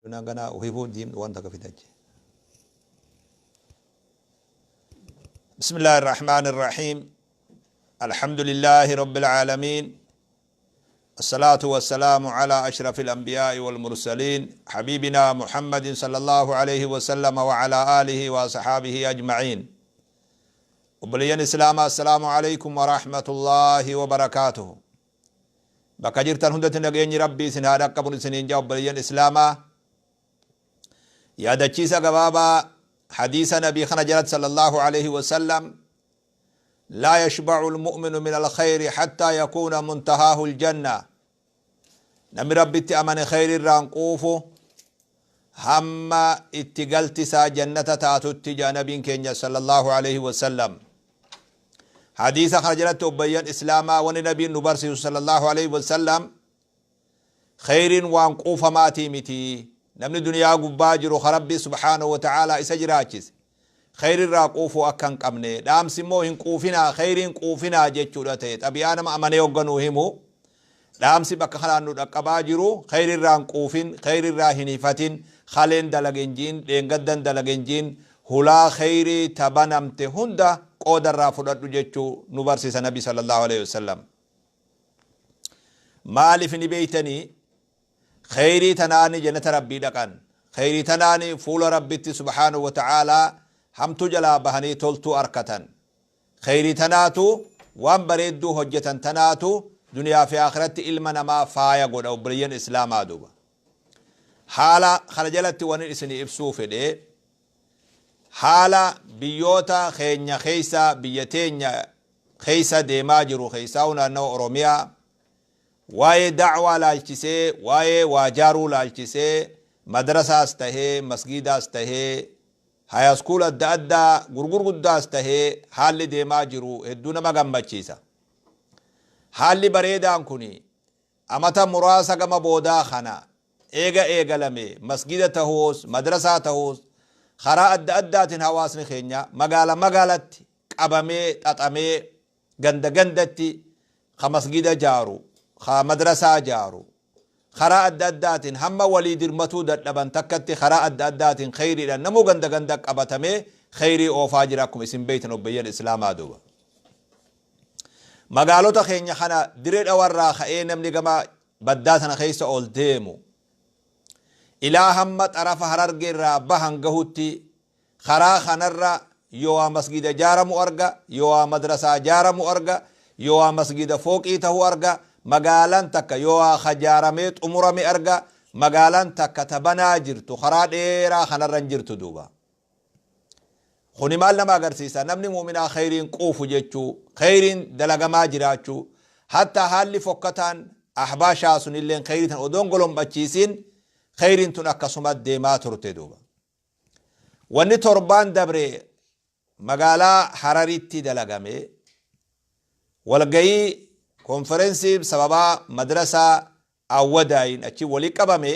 Ganaa ofiifuu diimnu waan takka fitache. بسم الله الرحمن الرحيم، الحمد لله رب العالمين، الصلاة والسلام على أشرف الأنبياء والمرسلين، حبيبنا محمد صلى الله عليه وسلم وعلى آله وصحابه أجمعين. Obboleeyyan Islaamaa, السلام عليكم ورحمة الله وبركاته. Bakka jirtan hundatti nageenyi Rabbii isin haa dhaqqabun isiniin jaa. Obboleeyyan Islaamaa, yaadachiisa gabaabaa hadiisa Nabii kana jalatti صلى الله عليه وسلم: لا يشبع المؤمن من الخير حتى يكون منتهاه الجنة. Namni Rabbitti amane khayri irraan quufu hamma itti galti isaa jannata taatutti, jaa Nabiin keenya صلى الله عليه وسلم. Hadiisa kana jalatti, obboleeyyan Islaamaa, wani Nabiin nu barsiisu صلى الله عليه وسلم, khayriin waan quufamaatii miti. Namni duniyaa gubbaa jiru ka Rabbi سبحانه وتعالى isa jiraachise khayrirraa quufuu akka hin qabne, dhaamsi immoo hin quufinaa, khayriin quufinaa jechuudha ta'e. Xabi'aa nama amanee hogganuu himu, dhaamsi bakka kanaan nu dhaqqabaa jiru, khayrirraa hin quufin, khayrirraa hin hifatin, kaleen dalagen jiin, dheengaddan dalagen jiin, hulaa khayrii tabanamte hunda qoodarraa fudhadhu jechuu nu barsiisa Nabi صلى الله عليه وسلم. Maaliif ni beeytanii? Khayrii tanaani jannata Rabbii dhaqan, khayrii tanaani fuula Rabbitti سبحانه وتعالى hamtuu jalaa bahanii toltuu arkatan. Khayrii tanaatu, waan bareedduu hojjetan tanaatu duniyaa fi akhiratti ilma namaa faaya godha, obboleeyyan Islaamaa. Duuba haala kana jalatti wani isinii ibsuu fedhe, haala biyyoota keenya keeysa, biyya teenya keeysa deemaa jiru keeysaa, naannawa Oromiyaa, waa'ee dacwaa laalchisee, waa'ee waajaaruu laalchisee, madrasaas tahee, masgiidaas tahee, high school adda addaa gurgurguddaas tahee, haalli deemaa jiru hedduu nama gammachiisa. Haalli bareedaan kun amata muraasa gama boodaa kana eega eegalame, masgida tahuus, madrasaa tahuus, karaa adda addaatiin hawaasni keenya magaala magaalatti qabamee xaxamee, ganda gandatti ka masgida jaaru, ka madrasaa jaaru, karaa adda addaatiin hamma walii dirmatuu dadhaban takkatti, karaa adda addaatiin kheyriidhaan namuu ganda ganda qabatamee kheyrii oofaa jira, akkuma isin beeytan, obboleeyyan Islaamaa. Duuba magaalota keenya kana Diree Dhawarraa ka'ee namni gama baddaa tana keessa ol deemu ilaa hamma xarafa Harargeerraa bahan gahutti, karaa kanarra yoo waa masgida jaaramu arga, yoo waa madrasaa jaaramu arga, yoo waa masgida fooqii tahuu arga, magaalaan takka yoo waa kajaaramee xumurame arga. Magaalaan takka tabanaa jirtu karaa dheeraa kanarra hin jirtu. Duuba kuni maal nama agarsiisa? Namni mu'minaa kheyriin quufu jechuu, kheyriin dalagamaa jiraachuu. Hatta haalli fokkataan ahbaashaa sunilleen kheyrii tan odoon golombachiisin, kheyriin tun akkasuma deemaa turte. Duuba wanni torbaan dabre magaalaa Hararitti dalagame, walgayii konferensii sababaa madrasaa Awwadaayin achi walii qabame,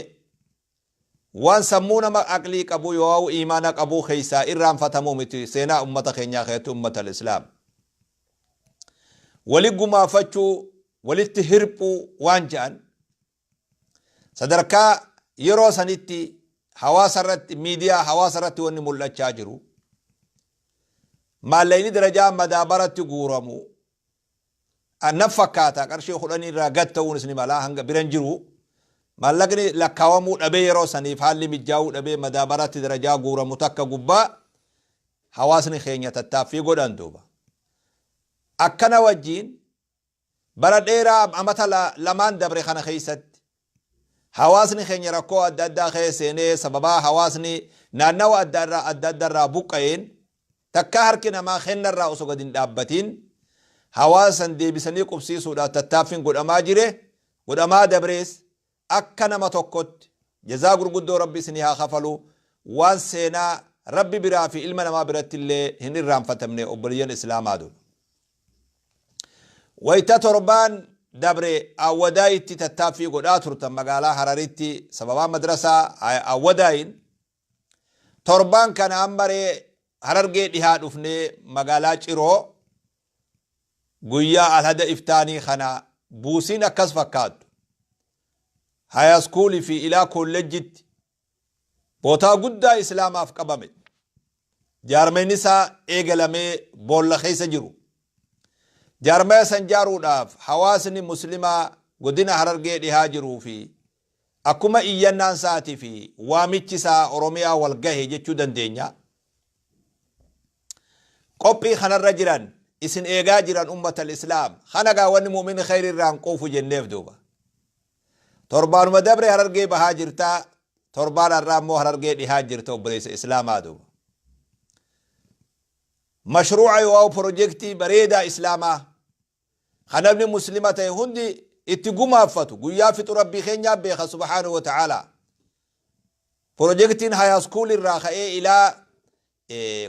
waan sammuu nama aqlii qabu yoo imaana qabu keessaa irraanfatamuu miti. Seenaa ummata keenyaa keessatti ummata Islaam wali gumaafachuu, walitti hirphuu waan jedhan, sadarkaa yeroo sanitti hawaasa irratti, miidiyaa hawaasa irratti wanni mul'achaa jiru, maallaqni darajaa madaabaratti guuramu naf fakkaata qarshii 10 irraa gad ta'uunis ni mala, hanga biran jiru maallaqni lakkaawamuu dhabee, yeroo saniif haalli mijaa'uu dhabee, madaabaratti darajaa guuramu takka gubbaa hawaasni keenya tattaaffii godhan. Duuba akkana wajjiin bara dheeraa amata 2n dabre kana keessatti hawaasni keenya rakkoo adda addaa keessa seenee, sababaa hawaasni naannawa adda adda irraa buqqa'een, takka harki namaa kennarraa osoo gad hin dhaabbatiin hawaasan deebisanii qubsiisuudhaaf tattaaffiin godhamaa jire, godhamaa dabrees, akka nama tokkotti jazaa gurguddoo Rabbi isinii haa kafalu. Waan seenaa Rabbi biraa fi ilma namaa biratti illee hin irraanfatamne, obboleeyyan Islaamaa. Dur wayta torbaan dabre Awwadaayitti tattaaffii godhaa turtan magaalaa Hararitti sababaa madrasaa Awwadaayin, torbaan kana ammaree Harargee dhihaa dhufnee magaalaa Ciroo guyyaa alhada iftaanii kana buusiin akkas fakkaattu high schoolii fi ilaa kolleejjitti. Bootaa guddaa Islaamaaf qabame. Jaarmayni isaa eegalamee boolla keessa jiru. Jaarmaya san jaaruudhaaf hawaasni Muslimaa godina Harargee dhihaa jiruu fi akkuma iyyannaan isaatii fi waamichi isaa Oromiyaa wal gahe jechuu dandeenya. Qophii kanarra jiran isin eegaa jiran ummatal Islaam. Kana gaa wanni mu'minni kheyrii irraa hin quufu jenneef duuba. Torbaanuma dabre Harargee bahaa jirta, torbaan har'aa immoo Harargee dhihaa jirta obboleessa Islaamaa duuba. Mashruuca yookaan pirojektii bareedaa Islaamaa kan namni Muslima ta'e hundi itti gumaaffatu guyyaa fixu Rabbii keenyaa beeka subhaanahu wa ta'ala. Pirojektiin hayaaskuul irraa ka'ee ilaa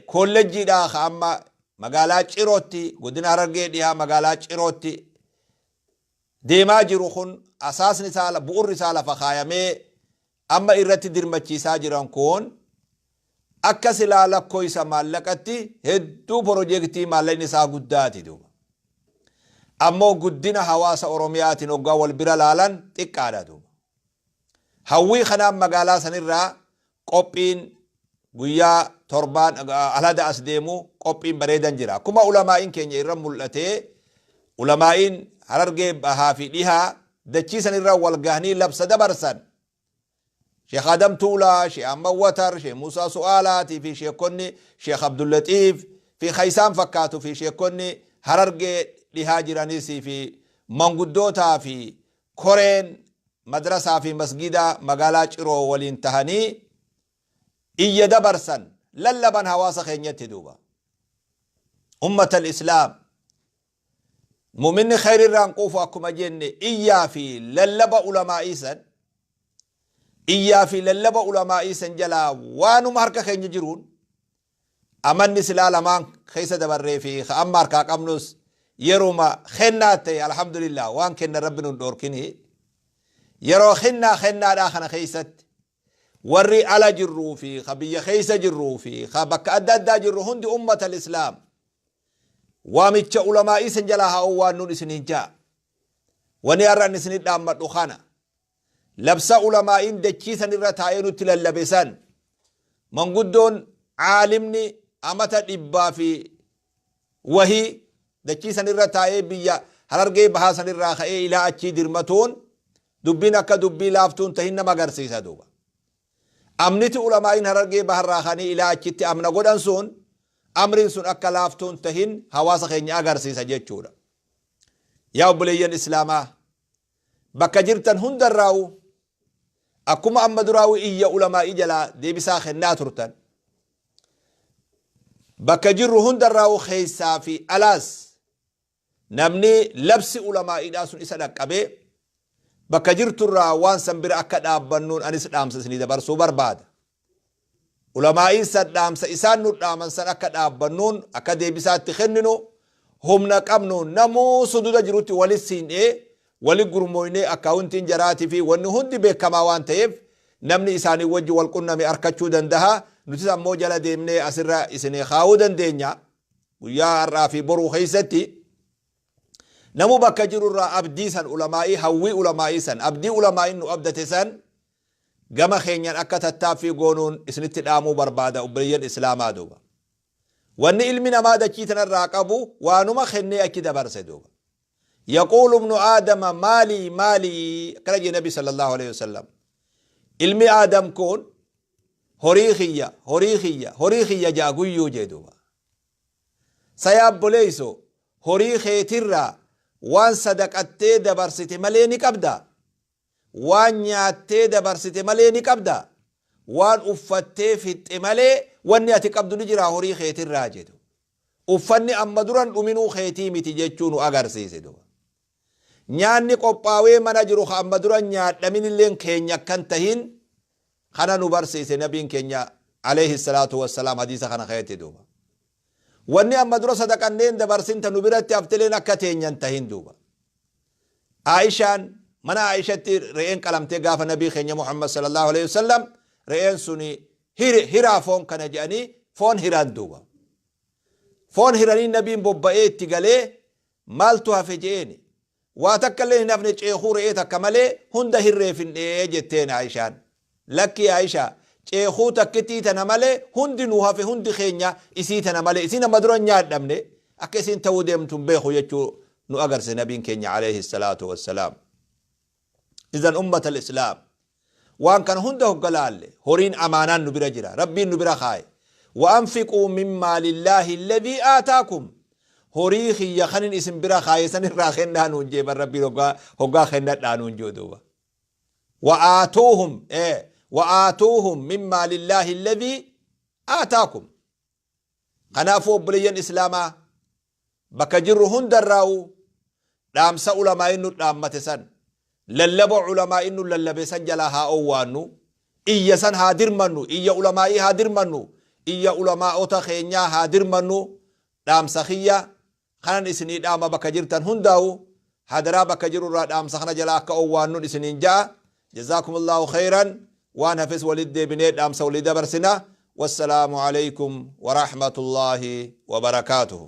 kollejjiidhaa ka amma magaalaa Cirootti, godina Harargee dhihaa magaalaa Cirootti deemaa jiru kun, asaasni isaa, bu'urri isaa lafa kaayamee amma irratti dirmachiisaa jiran kun, akka silaa lakkoysa maallaqatti hedduu pirojektii maallaqni isaa guddaati duuba. Ammoo guddina hawaasa Oromiyaatiin hoggaa wal bira laalan xiqqaadha duuba. Hawwii kanaan magaalaa sanirraa qophiin guyyaa torbaan alhada as deemu qophiin bareedan jira. Akkuma ulamaa'iin keenya irra mul'atee, ulamaa'iin Harargee bahaa fi dhihaa dachii sanirra wal gahanii labsa dabarsan. Sheekh Adam Tuulaa, Sheekh Ahmad Watar, Sheekh Musaa Su'aalaatii fi sheekonni Sheekh Abdullatiif fi kan isaan fakkaatu fi sheekonni Harargee dhihaa jiranis fi manguddootaa fi koreen madrasaa fi masgida magaalaa Ciroo waliin tahanii iyya dabarsan, lallaban hawaasa keenyatti duuba. Ummatal Islaam, mu'minni kheyrirraan quufu akkuma jenne, iyyaa fi lallaba ulamaa'ii san, iyyaa fi lallaba ulamaa'ii san jalaa waanuma harka keenya jiruun, amanni silaa lamaan keessa dabarree fi ka amma harkaa qabnus yeruma kennaa ta'e, alhamdulillah, waan kenna Rabbi nun dhoorkini, yeroo kennaa kennaadhaa kana keessatti warri ala jirruu fi ka biyya keessa jirruu fi ka bakka adda addaa jirru hundi, ummatal Islaam, waamicha ulamaa'ii san jalaa haa waan nun isiniin jaa. Wani har'a inni isinit dhaammadhu kana: labsa ulamaa'iin dachii san irra taa'ee nutti lallabe san, manguddoon caalimni amata 100 fi wahii dachii san irra taa'ee, biyya Harargee bahaa san irraa ka'ee ilaa achii dirmatuun, dubbiin akka dubbii laaftuun tahin nama agarsiisa duuba. Amniti ulamaa'iin Harargee baharraa ka'anii ilaa achitti amna godhan sun, amriin sun akka laaftuun tahin hawaasa keenya agarsiisa jechuudha. Yaa obboleeyyan Islaamaa, bakka jirtan hundarraa'u akkuma amma duraa'u iyya ulamaa'ii jalaa deebisaa kennaa turtan, bakka jirru hundarraa'u, keessaa fi alaas, namni labsi ulamaa'iidhaa sun isa dhaqqabee bakka jirturraa waan san bira akka dhaabbannuun anis dhaamsa isinii dabarsuu barbaada. Ulamaa'iin san dhaamsa isaan nu dhaaman san akka dhaabbannuun, akka deebisaatti kenninu, humna qabnu namuu sududa jirutti walit siin'ee, wali gurmooynee, akkaawuntiin jaraatii fi wanni hundi beekamaa waan ta'eef namni isaanii wajji wal qunname arkachuu dandaha. Nutis ammoo jala deemnee asirra isinii kaa'uu dandeenya. Guyyaa har'aa fi boruu keessatti namu bakka jirurraa abdii san ulamaa'ii, hawwii ulamaa'ii san, abdii ulamaa'iin nu abdate san gama keenyaan akka tattaaffii goonuun isinitti dhaamuu barbaada, obboleeyyan Islaamaa duuba. Wanni ilmi namaa dachii tanarraa qabu waanuma kennee achi dabarse duuba. يقول ابن آدم مالي مالي akkana jee Nabi صلى الله عليه وسلم. Ilmi Aadam kun horii kiyya, horii kiyya, horii kiyya jaa guyyuu jee duuba. Sayaabboleeyso, horii keetirraa waan sadaqattee dabarsite malee ni qabda? Waan nyaattee dabarsite malee ni qabda? Waan uffattee fixxe malee wanni ati qabdu ni jira horii keetirraa jedhu? Uffanni amma duran dhuminuu keetii miti jechuu nu agarsiise duba. Nyaanni qophaawee mana jiru ka amma duran nyaadhamin illeen keenya akkan tahin kana nu barsiise nabiin keenya عليه الصلاة والسلام hadiisa kana keetti duuba. Wanni amma dura sadaqanneen dabarsinta nu biratti haftileen akka teenyan tahin duuba. Aishaan, mana Aishatti re'een qalamtee, gaafa nabii keenya Muhammad صلى الله عليه وسلم re'een suni hiraa foon kana jedhanii foon hiran duuba. Foon hiranii nabiin bobba'ee itti galee, maaltu hafe je'eeni. Waa takka illee hin hafne, ceekuu re'ee takka malee hunda hirreefindhee jetteen Aishaan. Lakki Aishaa, Ceekuu takkittii tana malee hundi nuu hafe, hundi keenya isii tana malee isiin amma dura hin nyaadhamne, akka isiin ta'uu deemtu hin beeku jechuu nu agarsiise nabiin keenya alayhi salaatu wassalaam. Idan ummata al-islaam, waan kana hunda hogga laalle, horiin amaanaan nu bira jira, Rabbiin nu bira kaaye. Wa anfiquu mimmaa lillaahi alladhii aataakum, horii kiyya kanin isin bira kaaye san irraa kennaa nuun jee bar Rabbiin, hoggaa kennadhaa nuun jee duuba. Wa aatuuhum, wa aatuuhum mimmaa lillaahi alladhii aataakum. Kanaafuu obboleeyyan islaamaa, bakka jirru hundarraa'u dhaamsa ulamaa'iin nu dhaammate san, lallaba ulamaa'iin nu lallabe san jalaa haa owwaannu, iyya san haa dirmannu, iyya ulamaa'ii haa dirmannu, iyya ulamaa'ota keenyaa haa dirmannu. Dhaamsa kiyya kanan isinii dhaama, bakka jirtan hundaa'u hadaraa bakka jirurraa dhaamsa kana jalaa akka owwaannun isiniin ja'a. Jazaakumullahu khayran. Waan hafes walit deebinee dhaamsa walii dabarsina. Wassalaamu alaykum warahmatullaahi wabarakaatuhu.